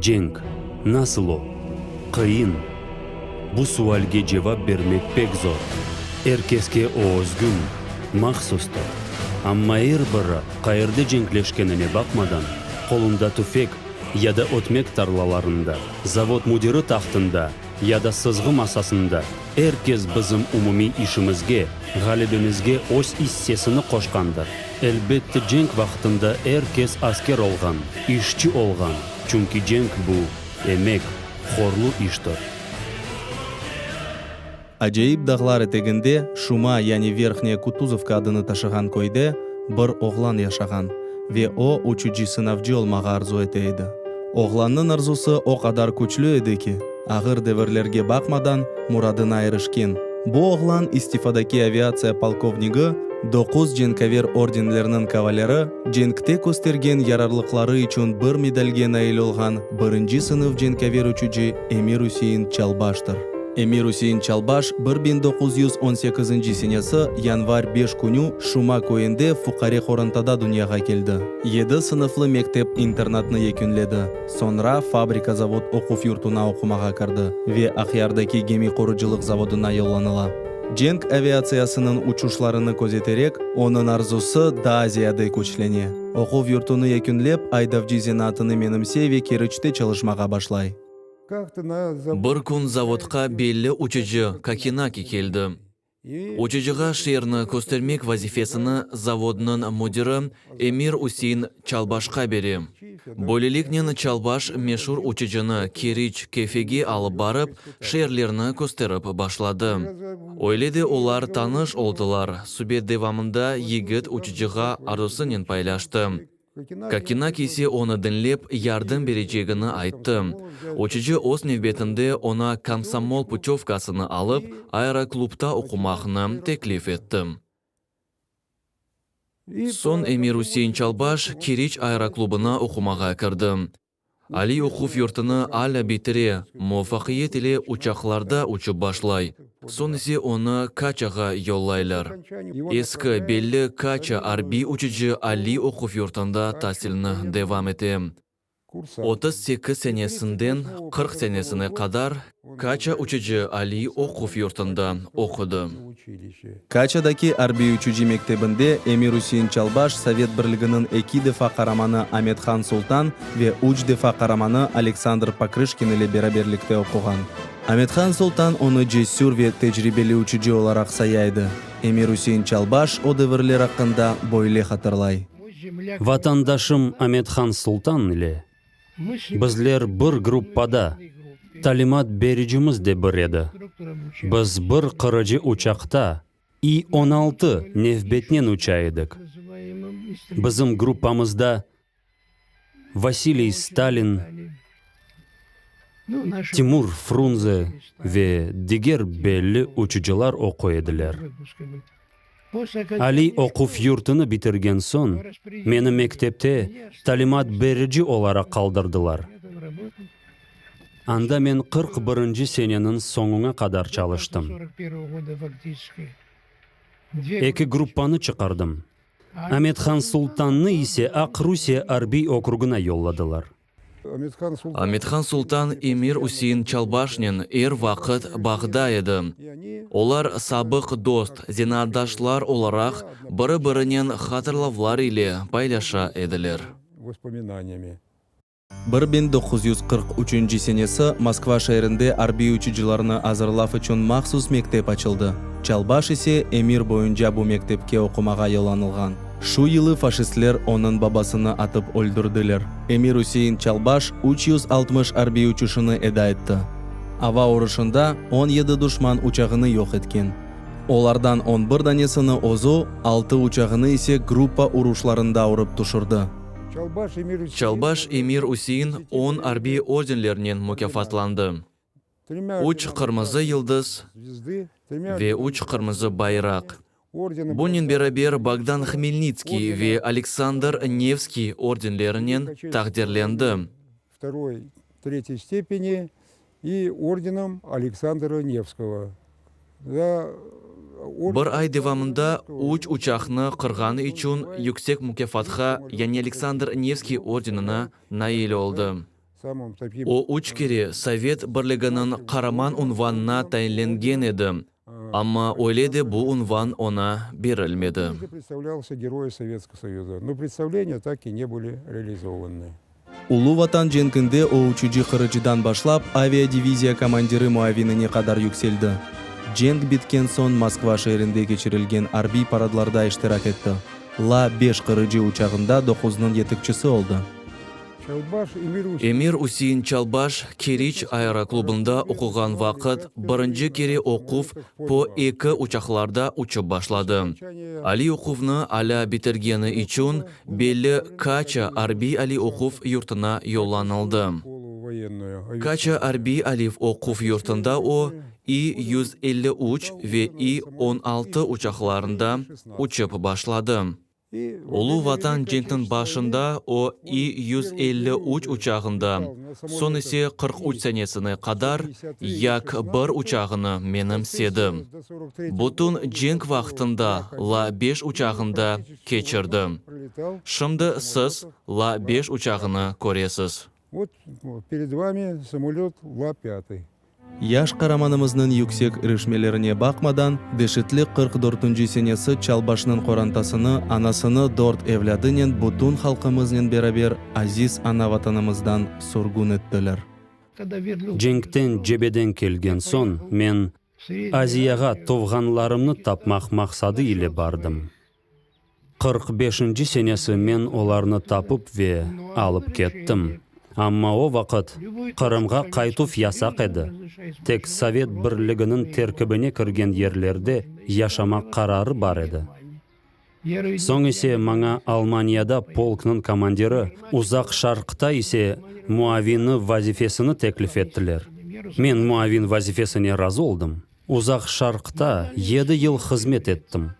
Cenk, nasıl o? Qıyın. Bu sualge cevap bermek pek zor. Er keske o özgün, mahsustır. Amma er biri, qayerde cenkleşkenine baqmadan, qolunda tüfek ya da ötmek tarlalarında, zavod müdiri tahtında ya da sızğı masasında, er kes bizim umumiy işimizge, ğalebemizge öz issesini qoşqandır. Elbette, cenk vaqtında er kes asker olğan, işçi olğan, çünki cenk bu, emek, horlu iştir. Acayip dağlar eteginde, Şuma, yani Verhnyaya Kutuzovka adını taşığan köyde bir oğlan yaşağan ve o uçucı-sınavcı olmağa arzu ete edi. Oğlannıñ arzusı o qadar küçlü edi ki, ağır devirlerge baqmadan, muradına irişken. Bu oğlan istifadaki aviatsiya polkovnigi, doquz Cenkâver ordenlerniñ kavaleri, cenkte köstergen yararlıqları içün bir medalge nail olğan birinci sınıf cenkâver uçucı Emir-Üsein Çalbaştır. Emir-Üsein Çalbaş 1918-nci senesi yanvar 5 künü Şuma köyünde fuqare qorantada dünyağa keldi. Yedi sınıflı mektep-internatnı yekünledi, soñra fabrika-zavod oquv yurtuna oqumağa kirdi ve Aqyardaki gemi qurucılıq zavodına yollanıla. Cenk aviatsiyasınıñ uçuşlarını közeterek, onıñ arzusı daa ziyade küçlene. Oquv yurtunı yekünlep, aydavcı zenaatını menimsey ve Keriçte çalışmağa başlay. Bir kün zavodqa belli uçucı Kokinaki keldi. Uçucığa şeerni köstermek vazifesini zavodnıñ müdiri Emir-Üsein Çalbaşqa bere. Böyleliknen Çalbaş meşur uçucını Keriç, Kefege alıp barıp, şeerlerni kösterip başladı. Öyle de olar tanış oldılar. Subet devamında yigit uçucığa arzusınen paylaştı. Kokinaki ise onı diñlep, yardım berecegini ayttı. Uçucı öz nevbetinde oña komsomol putövkasını alıp, aeroklubta oqumaqnı teklif etti. Soñ Emir-Üsein Çalbaş Keriç aeroklubına oqumağa kirdi. Aliy oquv yurtunı alâ bitire, muvafaqiyet ile uçaqlarda uçıp başlay. Soñ ise onı Kaçağa yollaylar. Eski, belli Kaça arbiy uçucı aliy oquv yurtunda tasilni devam ete. 38 senesinden 40 senesine qadar Kaça uçucı aliy oquv yurtunda oqudı. Kaçadaki arbiy uçucı mektebinde Emir-Üsein Çalbaş Sovet Birliginiñ eki defa qaramanı Amet-Han Sultan ve üç defa qaramanı Aleksandr Pokrışkin ile beraberlikte oquğan. Amet-Han Sultan onı cesür ve tecribeli uçucı olaraq saya edi. Emir-Üsein Çalbaş o devirler aqqında böyle hatırlay. Vatandaşım Amet-Han Sultan ile bizler bir gruppada, talimat bericimiz de bir edi. Biz bir qırıcı uçaqta İ 16 nevbetnen uça edik. Bizim gruppamızda Vasiliy Stalin, Timur Frunze ve diger belli uçucılar oquy ediler. Aliy oquv yurtunı bitirgen soñ, meni mektepte talimat berici olaraq qaldırdılar. Anda men 41-nci seneniñ soñuna qadar çalıştım. Eki gruppanı çıqardım. Amet-Han Sultannı ise Aqrusiye arbiy okrugına yolladılar. Amet-Han Sultan Emir-Üsein Çalbaşnen er vaqıt bağda edi. Olar sabıq dost, zenaatdaşlar olaraq biri-birinen hatırlavlar ile paylaşa ediler. 1943-nci senesi Moskva şeerinde arbiy uçucılarnı azırlav içün mahsus mektep açıldı. Çalbaş ise emir boyunca bu mektepke oqumağa yollanılğan. Şu yılı faşistler onıñ babasını atıp öldürdiler. Emir-Üsein Çalbaş 360 arbiy uçuşını eda etti. Ava uruşında 17 duşman uçağını yoq etken. Olardan 11 danesini özü, altı uçağını ise gruppa uruşlarında urıp tüşürdi. Çalbaş Emir-Üsein on arbiy ordenlernen mukâfatlandı. Üç Qırmızı Yıldız ve üç Qırmızı Bayraq. Bunen beraber Bogdan Hmelnitskiy ve Aleksandr Nevskiy ordenlerinen taqdirlendi. Второй, третьей степени и орденом Александра Невского. Bir ay devamında üç uçaqnı qırğanı içün yüksek mukâfatqa, yani Aleksandr Nevskiy ordenine nail oldı. O, üç kere Sovet Birliginiñ Qaraman unvanına tayinlengen edi, amma öyle de bu unvan oña berilmedi. Ulu Vatan cenkinde o uçucı-qırıcıdan başlap aviadiviziya komandiri muavinine qadar yükseldi. Cenk bitken soñ Moskva şeerinde keçirilgen arbiy paradlarda iştirak etti. La beş qırıcı uçağında doquznıñ yetekçisi oldı. Emir Üsein Çalbaş Keriç aeroklubında oquğan vaqıt birinci kere oquv po eki uçaqlarda uçıp başladı. Aliy oquvnı alâ bitirgeni içün belli Kaça arbiy aliy oquv yurtuna yollanıldı. Kaça arbiy aliy oquv yurtunda o, İ 153 ve İ 16 uçaqlarında uçıp başladı. Ulu Vatan cenkniñ başında o, İ 153 uçağında, soñ ise 43 senesine qadar Yak bir uçağını menimsedi. Bütün cenk vaqtında La beş uçağında keçirdi. Şimdi siz La beş uçağını köresiz. Vot pered vami samolöt La pâtıy. Yaş qaramanımıznıñ yüksek irişmelerine baqmadan, deşetli 44-nci senesi Çalbaşnıñ qorantasını, anasını dört evlâdınen bütün halqımıznen beraber aziz ana-Vatanımızdan sürgün ettiler. Cenkten, cebeden kelgen soñ, men Aziyağa tuvğanlarımnı tapmaq maqsadı ile bardım. 45-nci senesi men olarnı tapıp ve alıp kettim. Amma o vaqıt Qırımğa qaytuv yasaq edi. Tek Sovet Birliginiñ terkibine kirgen yerlerde yaşamaq qararı bar edi. Soñ ise maña Almaniyada polknıñ komandiri, Uzaq Şarqta ise muavini vazifesini teklif ettiler. Men muavin vazifesine razı oldım. Uzaq Şarqta yedi yıl hızmet ettim.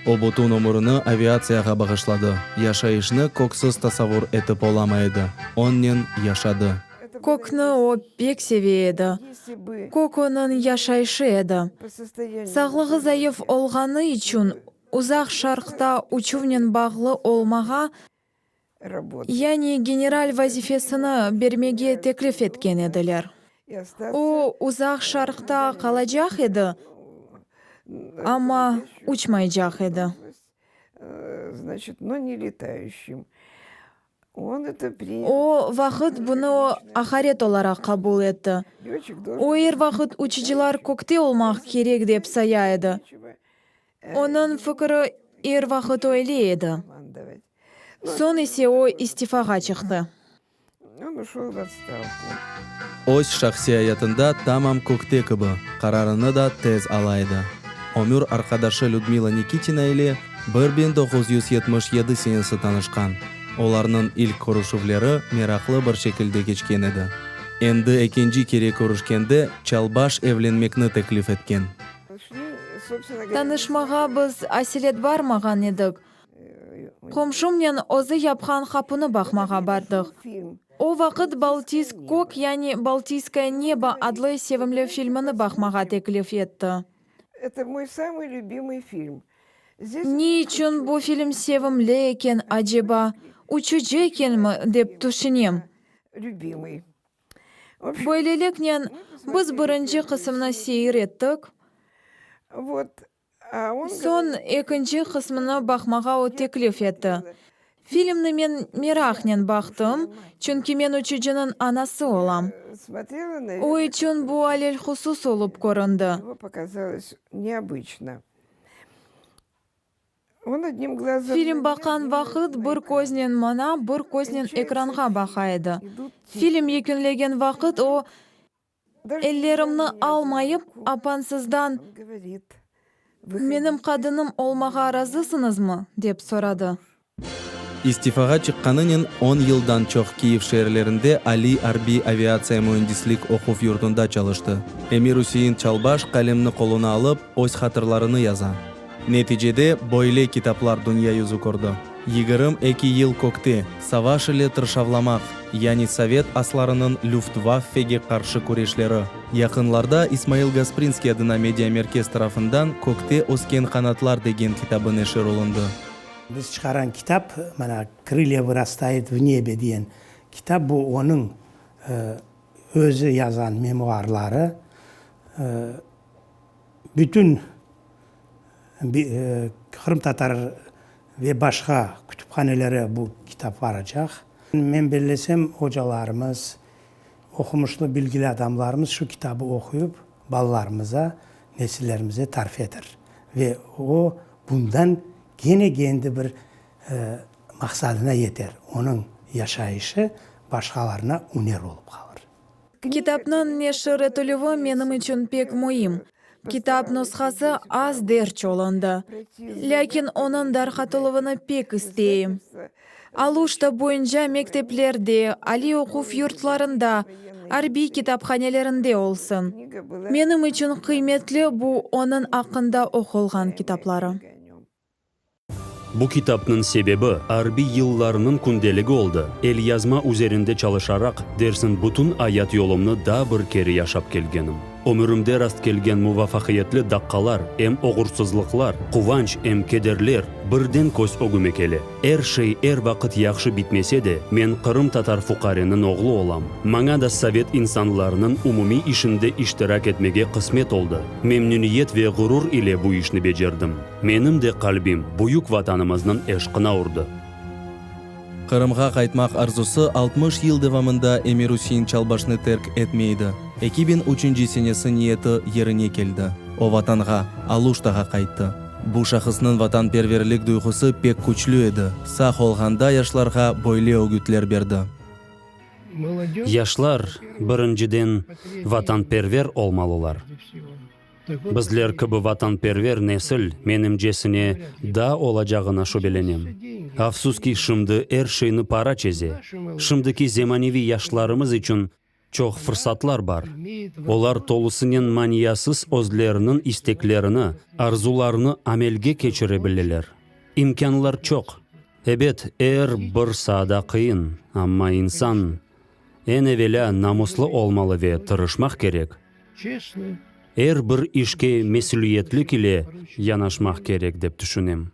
O bütün ömürini aviatsiyağa bağışladı, yaşayışnı köksiz tasavvur etip olamay edi, onnen yaşadı. Kökni o pek seve edi. Kök onıñ yaşayışı edi. Sağlığı zayıf olğanı içün Uzaq Şarqta uçuvnen bağlı olmağa, yani general vazifesini bermege teklif etken ediler. O, Uzaq Şarqta qalacaq edi, amma uçmaycaq edi. O vaqıt bunı o, aqaret olaraq qabul etti. O, er vaqıt uçucılar kökte olmaq kerek dep saya edi. Onıñ fikri er vaqıt öyle edi. Soñ ise o, istifağa çıqtı. Öz şahsiy ayatında tamam kökte kibi, qararını da tez ala edi. Ömür arqadaşı Lüdmila Nikitina ile 1977 senesi tanışqan. Olarnıñ ilk körüşüvleri meraqlı bir şekilde keçken edi. Endi ekinci kere körüşkende Çalbaş evlenmekni teklif etken. Tanışmağa biz aselet barmağan edik. Qomşumnen özü yapqan qapunı baqmağa bardıq. O vaqıt Baltiysk kök, yani Baltiyskoye nebo adlı sevimli filmini baqmağa teklif etti. Ne içün bu film sevimli eken, aceba, uçucı ekenmi, dep tüşünem. Böyleliknen, biz birinci qısımnı seyir ettik, soñ ekinci qısmını baqmağa o teklif etti. Filmni men meraqnen baqtım, çünki men uçucınıñ anası olam. O içün bu alelhusus olıp köründi. Film baqqan vaqıt bir köznen maña, bir köznen ekranğa baqa edi. Film yekünlegen vaqıt o, ellerimni almayıp, apansızdan, Menim qadınım olmağa razısıñızmı? dep soradı. İstifağa çıqqanınen on yıldan çoq Kiyev şeerlerinde Aliy arbiy aviatsiya müendislik oquv yurtunda çalıştı. Emir-Üsein Çalbaş qalemni qoluna alıp, öz hatırlarını yaza. Neticede böyle kitaplar dünya yüzü kördi, 22 yıl kökte, savaş ile tırşavlamaq, yani sovet aslarınıñ Lüftvaffege qarşı küreşleri. Yaqınlarda İsmail Gasprinskiy adına mediamerkez tarafından Kökte ösken qanatlar degen kitabı neşir olundı. Biz çıqaran kitap, mana, Krılya vırastayut v nebe diyen kitap, bu onıñ. Özü yazğan memuarları bütün qırımtatar ve başqa kütüphanelere bu kitap varacaq. Men bellesem, ocalarımız, oqumışlı, bilgili adamlarımız şu kitabı oquyıp, balalarımıza, nesillerimize tarif eter. Ve o, bundan kene kendi bir maqsadına yeter, onıñ yaşayışı başqalarına üner olıp qalır. Kitapnıñ neşir etilüvi menim içün pek müim. Kitap nushası az derc olundı. Lâkin onıñ darqatıluvını pek isteyim. Aluşta boyunca mekteplerde, aliy oquv yurtlarında, arbiy kitaphanelerinde olsun. Menim içün qıymetli bu onıñ aqqında oqulğan kitapları. Bu kitapnıñ sebebi arbiy yıllarınıñ kündeligi oldı. Elyazma üzerinde çalışaraq, dersiñ bütün ayat yolumnı daa bir kere yaşap kelgenim. Ömürimde rastkelgen muvafaqiyetli daqqalar, em oğursızlıqlar, quvanç, em kederler birden köz ögüme kele. Er şey er vaqıt yahşı bitmese de, men qırımtatar fuqareniñ oğlu olam. Maña da sovet insanlarınıñ umumiy işinde iştirak etmege qısmet oldı. Memnüniyet ve ğurur ile bu işni becerdim. Menim de qalbim büyük Vatanımıznıñ eşqına urdı. Qırımğa qaytmaq arzusı 60 yıl devamında Emir-Üsein Çalbaşnı terk etmey edi. 2003-nci senesi niyeti yerine keldi, o Vatanğa, Aluştağa qayttı. Bu şahısnıñ vatanperverlik duyğusı pek küçlü edi, sağ olğanda yaşlarğa böyle ögütler berdi. Yaşlar, birinciden, vatanperver olmalılar. Bizler kibi vatanperver nesil, menimcesine, daa olacağına şübelenem. Afsus ki, şimdi er şeyni para çeze. Şimdiki zemaneviy yaşlarımız içün çoq fırsatlar bar. Olar tolusınen maniasız özleriniñ isteklerini, arzularını amelge keçire bileler. İmkânlar çoq. Ebet, er bir saada qıyın, amma insan, eñ evelâ, namuslı olmalı ve tırışmaq kerek. Er bir işke mesüliyetlik ile yanaşmaq kerek, dep tüşünem.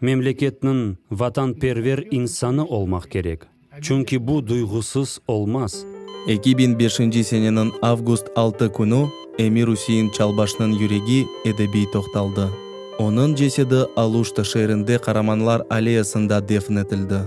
Memleketniñ vatanperver insanı olmaq kerek, çünki bu duyğusız olmaz. 2005-nci seneniñ avgust 6 künü Emir-Üsein Çalbaşnıñ yüregi edebiy toqtaldı. Onıñ cesedi Aluşta şeerinde Qaramanlar Alleyasında defn etildi.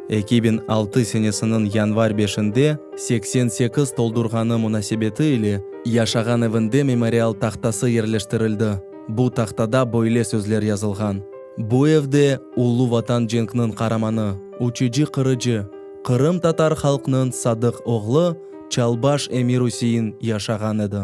2006 senesiniñ yanvar beşinde 88 toldurğanı munasebeti ile yaşağan evinde memorial tahtası yerleştirildi. Bu tahtada böyle sözler yazılğan, Bu evde Ulu Vatan cenkniñ qaramanı, uçucı-qırıcı, qırımtatar halqnıñ sadıq oğlu Çalbaş Emir-Üsein yaşağan edi.